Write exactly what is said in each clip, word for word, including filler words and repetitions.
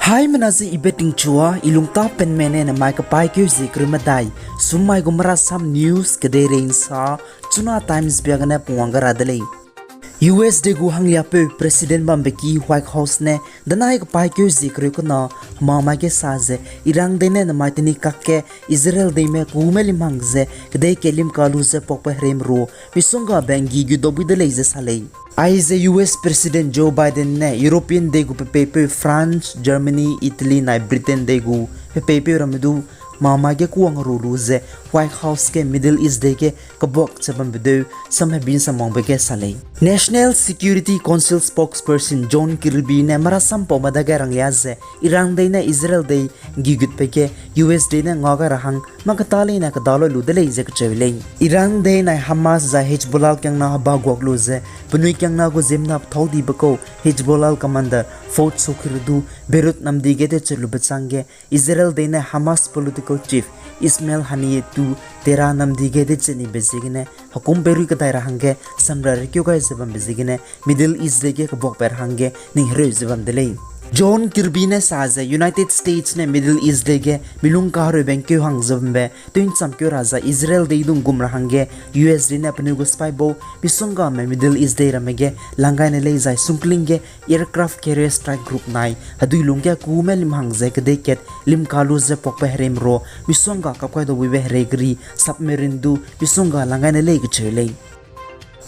Haimena ze I Betingchua, I lungta penme ne namai kepaîkeu zie kereu medai, summai gu merasam news kedeirei nsa, Chuna Times bia gene pungwang ga ra de lei. U S dei gu hangliapeu President bambe ki White House ne danai kepaîkeu zie kereu kena hemamai ge sa ze, Iran dei ne namai teni kakge Israel deime kume limhang ze kedei kat limka lu ze pakbe hereime ru misonggabe nggi gu dau bui de lei ze sa lei. Aize U S President Joe Biden ne European dei gu pepeipeu France, Germany, Italy nai Britain dei gu pepeipeu ramme du mamai ge kuwang ru lu ze White House ge Middle East dei ge kebuak ze bambe deu samhebin samwangbe ge sa lei. National Security Council spokesperson John Kirby ne merasam paume dage ranglia ze Iran dei ne Israel dei nggi gutbe ge U S dei ne nga gai ra hang mâ keta leine kedaloi lu de lei ze kecheu lei. Iran dei nai Hamas zai Hezbollah kiangna heba guak lu ze penui kiangna gu ziemmena pethâu dibe kau Hezbollah commander Fuad Shukr du Beirut namdi ge tewchat lube chângge Israel dei ne Hamas political chief Ismail Haniyeh du Tehran namdi ge tewchat nibe ziegene hekum peirui kedai ra hangge samra rekeu gai ze bambe ziegene Middle East dei ge kebuakbe ra hangge ning hereu ze bam de lei. John Kirby ne sa ze United States ne Middle East dei ge milung kahereube ngkeu hang ze bambe tew'ncham keu ra zai Israel dei du nggum ra hangge U S dei ne penui gu spy bau misonggame Middle East dei ramme ge lang gai ne lei zai sungkling ge aircraft carrier strike group nai hedui lungge kume limhang ze kedei kat limka lu ze pakbe hereime ru misongga kap kai dau buibe herei geri submarine du misongga lang gai ne lei kecheu lei.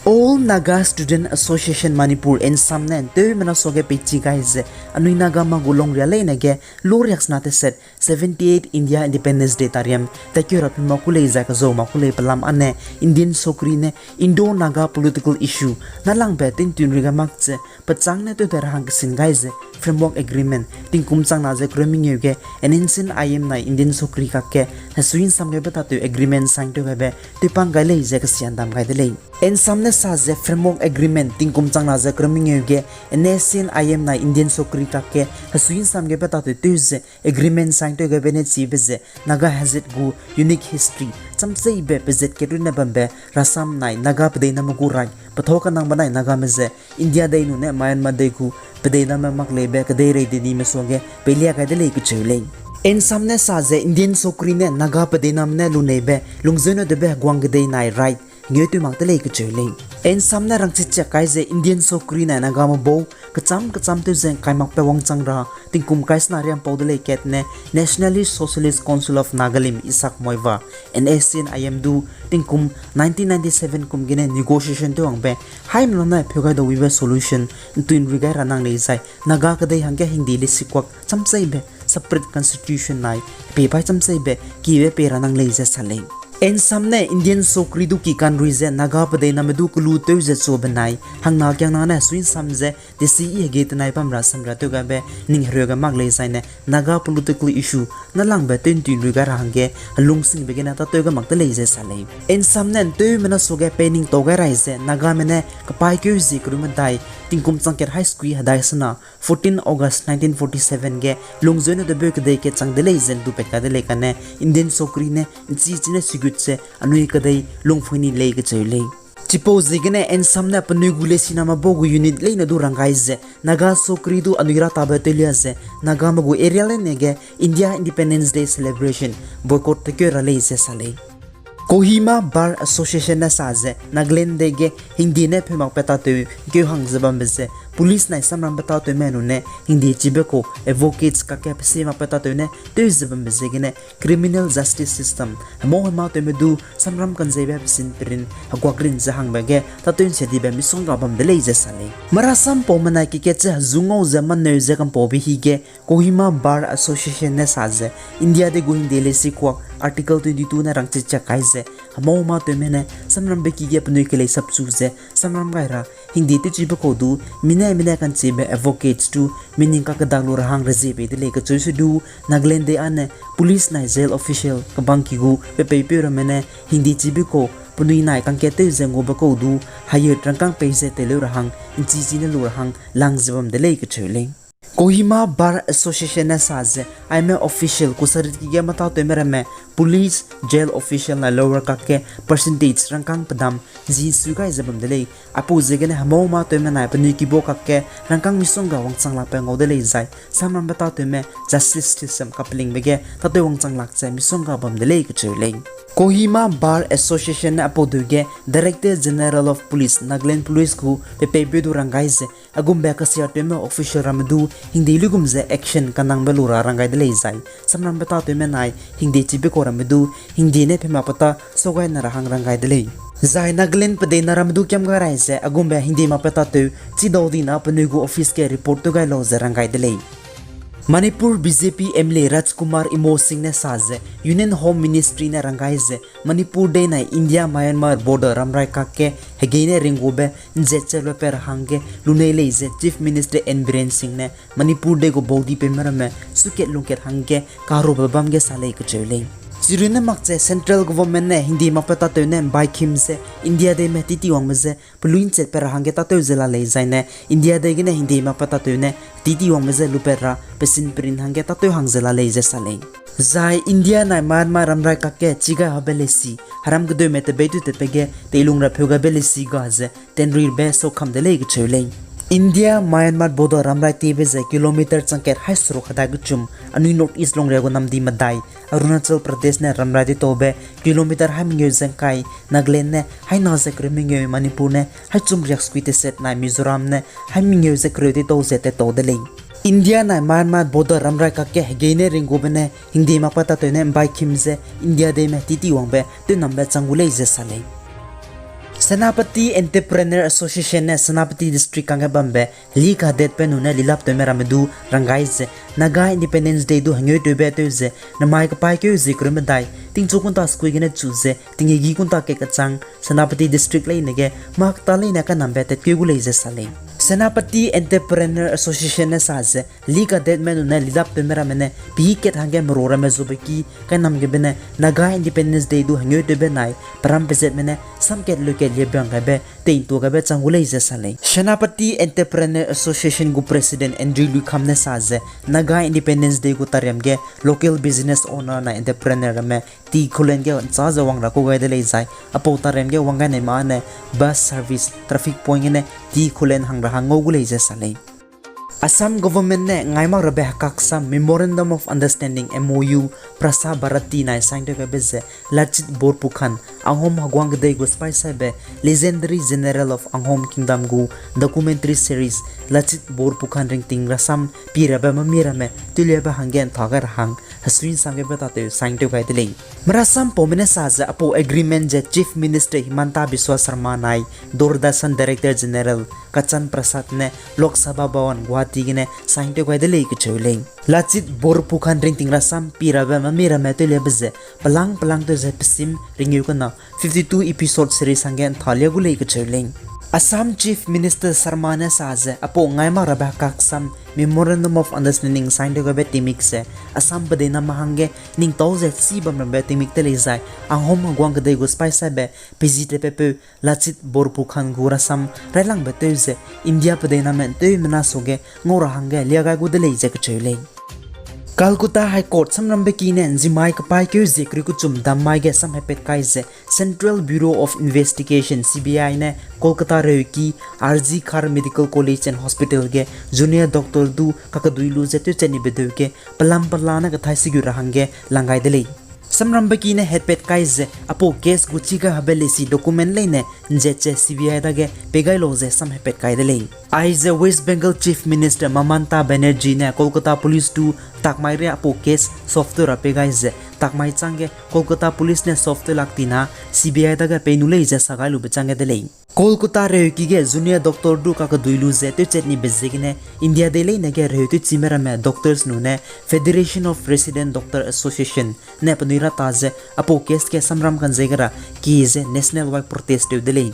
All Naga Student Association Manipur, ANSAM ne nteumena suage peichi gai ze anui Naga ma gu longria leine ge loriaksena teset seventy-eight India Independence Day tariam tatkeu ra pei mak ku lei zai kezau mak ku lei pelam âne Indian sokri ne Indo-Naga political issue nâlangbe tintunrui gai mak ze pechâng ne tew dai ra hang kesin gai ze Framework Agreement tingkum changna ze kereu mengeu ge NSCN-IM nai Indian sokri kakge hesui nsam gaibe tatew agreement sign tew gaibe tewpang gai lei ze kesian dam gai de lei. ANSAM ne sa ze Framework Agreement tingkum changna ze kereu mengeu ge NSCN-IM nai Indian sokri kakge hesui nsam gaibe tatew tew ze agreement sign tew gaibe ne chibe ze Naga hezat gu unique history chamseibe pezat kat runne bambe rasam nai Naga pedeiname gu right pethâu kanang benai Nagame ze India dei nune Myanmar dei gu pedeiname mak leibe kedeirei dei nime suage peilia gai de lei kecheu lei. ANSAM ne sa ze Indian sokri ne Naga pedeiname ne luneibe lungzeu ne debe heguang kedei nai right ngeu tew mak de lei kecheu lei. ANSAM ne rangchichiak kai ze Indian sokri nai Nagame bau kecham kecham tew ze kai makbe wangchang ra tingkum kaisena riampau de lei kat ne Nationalist Socialist Council of Nagalim Isak Muivah, NSCN-IM du tingkum nineteen ninety-seven kum gene negotiation tew wangbe haimena ne pheu gai dau buibe solution ntunrui gai ra nang lei zai Naga kedei hangge hingde lesikuak chamseibe separate constitution nai peipai chamseibe kibe pei ra nang lei ze sa lei. ANSAM ne Indian sokri du kikanrui ze Naga pedeiname du kelu tew ze chua benai hangna kiangna ne hesui nsam ze desi i hege tenai bam ra samra tew gaibe ning hereu gai mak lei zaine Naga political issue nâlangbe tew'ntunrui gai ra hangge helungsingbe gene tâtew gai mak de lei ze sa lei. ANSAM ne nteumena suage pei ning tau gai rai ze Nagame ne kepaîkeu zie kereu medai tingkum chang kat hai sukui hedai sena fourteen August nineteen forty-seven ge lungzeu ne debeu kedei kat chang de lei ze ndupat kai de lei kane Indian sokri ne nchi chine sigut ze anui kedei lungphui ni lei kecheu lei. Chipau ziegene ANSAM ne penui gu lesiname bau gu unit leine du rang gai ze Naga sokri du anui ratabe tewlia ze Nagame gu area leine ge India Independence Day celebration boycott tekeu ra lei ze sa lei. Kohima Bar Association ne sa ze Nagaland dei ge hingde ne pheu makbe tâtew keu hang ze bambe ze police nai samrambe tâtewme nune hingde chibe kau advocates kakge pese makbe tâtew ne tew ze bambe ziegene criminal justice system hemau hema tewme du samram kanzeibe pesin perin heguak rin ze hangbe ge tâtew nsia dibe misong ga bam de lei ze sa lei. Marasam paume nai kekat ze hezu ngau ze maneu ze kampaube hige Kohima Bar Association ne sa ze India dei gu hingde lesikuak Article twenty-two ne rangchichiak kai ze hemau hema tewme ne samrambe ki ge penui kelei sapchu ze samram gai ra hingde tewchibe kau du mine mine kanchibe advocates du mining kakedak lu ra hang rezie bei de lei kacheu se du Nagaland dei âne police nai jail official kebang ki gu pepeipeu ramme ne hingde chibe kau penui nai kangkat tew ze nguabe kau du hayet rangkâng pei ze teleu ra hang nchi chine lu ra hang lang ze bam de lei kacheu lei. Kohima Bar Association ne sa ze, aime official kusaritki ge mâtatewme ramme, police, jail official na lower kak ge percentage rangkâng pedam zi sui gai ze bam de lei. Aipau ziegene hemau mâtewme nai penui kibo kak ge rangkâng misongga wangchang lakbe ngau de lei zai, samrambe tâtewme justice system kapelingbe ge tâtew wangchang lak ze misongga bam de lei kacheu lei. Kohima Bar Association ne aipau deu ge Director General of Police, Nagaland Police gu pepeipeu du rang gai ze, aigumbe kasiatewme official ramme du hingde luigum ze action kanangbe lu ra rang gai de lei zai, samrambe tâtewme nai hingde chibe kau ramme du hingde ne phemakpeta sau gai na ra hang rang gai de lei. Zai Nagaland pedeina ramme du kiam gai rai ze aigumbe hingde makbe tâtew chidau dina penui gu office ge report tew gai lau ze rang gai de lei. Manipur B J P M L A Rajkumar Imol Singh ne sa ze, Union Home Ministry ne rang gai ze, Manipur dei nai India Myanmar border ramrai kak ge hegei ne ringgube nzet che lupat ra hangge lunei lei ze Chief Minister N Biren Singh ne Manipur dei gu baudipeume ramme sukat lungkat hangge kaheruabe bam ge sa lei kacheu lei. Chirunne mak ze central government ne hingde makbe tâtew ne mbaikim ze India deime titi wangbe je pelui nchetpat ra hangge tâtew ze la lei zaine India dei gene hingde makbe tâtew ne titi wangbe je lupat ra pesin perin hangge tâtew hang ze la lei ze sa lei. Zai India nai Myanmar ramrai kak ge chigai habe leisi, heram kedeume tebei tu tebe ge teilung ra pheu gaibe leisi ga ze tenruibe saukam de lei kacheu lei. India Myanmar border ramrai tiebe ze kilometer changkat hai seruk hedai kechum, anui North East lungria gu namdi medai, Arunachal Pradesh ne ramrai deitaube kilometer hai mengeu ze ngkai, Nagaland ne hai na ze kereu mengeu, Manipur ne hai chum riak sukui teset nai Mizoram ne hai mengeu ze kereu deitau ze teitau de lei. India nai Myanmar border ramrai kak ge hegei ne ringgube ne hingde makbe tâtew ne mbaikim ze India deime titi wangbe tewnambe chang gu lei ze sa lei. Senapati Entrepreneur Association ne Senapati District kangge bambe heli kadetpe nune lilaptewme ramme du rang gai ze, Naga Independence Day du hengeutewbe tew ze, namai kepaîkeu zie kereu medai, tingchu kunta sukui gene chu ze, tinggî kunta kat kechang, Senapati District leine ge mâ keta leine kainambe tatkeu gu lei ze sa lei. Senapati Entrepreneur Association ne sa ze, heli kadetme nune lilaptewme ramme ne pî kat hangge merua ramme zube ki kainam gebe ne Naga Independence Day du hengeutewbe nai peram pezetme ne samkat leukat liebang gaibe teintua gaibe chang gu lei ze sa lei. Senapati Entrepreneur Association gu President Andrew Luikham ne sa ze, Naga Independence Day gu tariam ge local business owner nai entrepreneur ramme T Khullen ge nchâ ze wang ra ku gai de lei zai, aipau tariam ge wang gai nei mâ ne bus service, traffic point gene T Khullen hang ra hang ngau gu lei ze sa lei. Assam government ne ngai mak rabe hekaksam Memorandum of Understanding, M O U, Prasar Bharati nai sign tew gaibe ze Lachit Borpukhan, Ahom heguang kedei gu sipai saibe, legendary general of Ahom Kingdom gu documentary series Lachit Borpukhan ringting rasam pi rabe mami ramme tewliabe hangge ntha gai ra hang hesui nsam gebe tatew sign tew gai de lei. Merasampaume ne sa ze aipau agreement ze Chief Minister Himanta Biswa Sarma nai Doordarshan Director General Kanchan Prasad ne Lok Sabha Bhavan Guwahati gene sign tew gai de lei kacheu lei. Lachit Borpukhan ringting rasam pi rabe mami ramme tewliabe ze pelang pelang tew ze pesim ringeu kena fifty two episode series hangge nthalia gu lei kacheu lei. Assam Chief Minister Sarma ne sa ze aipau ngai mak rabe hekaksam Memorandum of Understanding sign tew gaibe tingmik ze Assam pedeina ma hangge ningtau ze chî bam rabe tingmik te lei zai, Ahom heguang kedei gu sipai saibe pezitepepeu Lachit Borpukhan gu rasam railangbe tew ze India pedeiname ntewmena suage ngau ra hangge lia gai gu de lei ze kacheu lei. Calcutta High Court samrambe ki ne nzimai kepaîkeu zie kereu kechum dam mai ge samhepat kai ze Central Bureau of Investigation, C B I ne Kolkata reuki R G Kar Medical College and Hospital ge junior doctor du kakedui lu ze tewchat nibe deu ge pelam pela ne kathai sigu ra hangge lang gai de lei. Samrambe ki ne hetpat kai ze aipau case gu chî gai habe leisi document leine nzet ze C B I dage pei gai lau ze samhepat kai de lei. Aize West Bengal Chief Minister Mamata Banerjee ne Kolkata Police du takmai ria aipau case solve tew ra pei gai ze takmai chângge Kolkata Police ne solve tew lak tina C B I dage pei nu lei ze sa gai lube chângge de lei. Kolkata reuki ge junior doctor du kakedui lu ze tewchat nibe ziegene India dei leine ge reu tewchime ramme doctors nune Federation of Resident Doctor Association ne penui ra ta ze aipau case ge samram kanzei ge ra ki ze national wide protest tew de lei.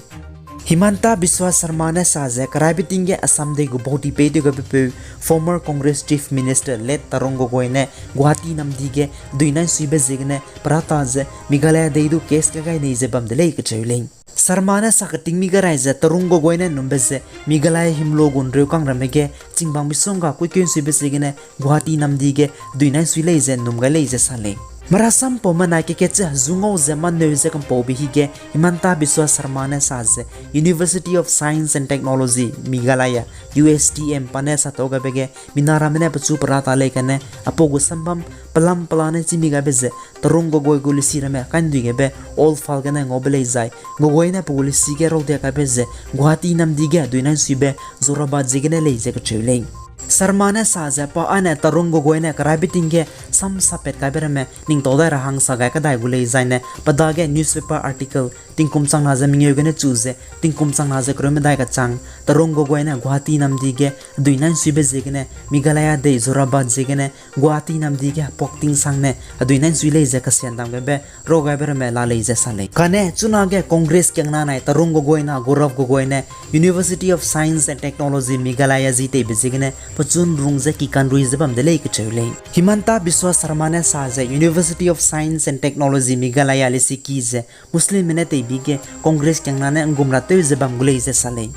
Himanta Biswa Sarma ne sa ze, keraibe ting ge Assam dei gu bauti pei tew gabe peu, former Congress Chief Minister late Tarun Gogoi ne Guwahati namdi ge duinai suibe ziegene perata ze Meghalaya dei du case kagai nei ze bam de lei kacheu lei. Sarma ne sa keting mi garai ze Tarun Gogoi ne numbe ze Meghalaya himlo gu nreukang ramme ge chingbang misongga kuikeu suibe ziegene Guwahati namdi ge duinai sui lei ze num gai lei ze sa lei. Marasam pau menai keketche zu ngau ze maneu ze kampaube hige Himanta Biswa Sarma ne sa ze University of Science and Technology Meghalaya, U S T M pa ne sa tau gabe ge mina ramme ne pechu perata lei kane apau gu sambam pelam pelane chimi gabe ze Tarun Gogoi gu lesi ramme kandui gabe old file gene ngaube lei zai Gogoi ne pe gu lesi ge raudia kaibe ze Guwahati namdi ge duinai suibe Jorabat ziegene lei ze kacheu lei. Sarma ne sa ze pa ane Tarun Gogoi ne keraibe ting ge sam sapet kaibe ramme ningtau dai ra hang sa gai kadai gu lei zaine pe dage newspaper article tingkum changna ze mengeu gene chu ze tingkum changna ze kereu medai kachang Tarun Gogoi ne Guwahati namdi ge duinai suibe ziegene Meghalaya dei Jorabat ziegene Guwahati namdi ge hepuak ting sangne aduinai sui lei ze kasian dam gabe rau gaibe ramme la lei ze sa lei. Kane chunage Congress kiangna nai Tarun Gogoi na Gaurav Gogoi ne University of Science and Technology Meghalaya zi teibe ziegene pechun rung ze kikanrui ze bam de lei kacheu lei. Himanta Biswa Sarma ne sa ze University of Science and Technology Meghalaya lesiki ze Muslimme ne teibi ge Congress kiangna ne ngum ra tew ze bam gu lei ze sa lei.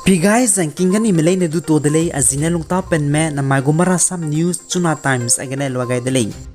Pi gai zangking gani me leine du to de lei, a zine lungta penme namai gu Marasam News Chuna Times agene lua gai de lei.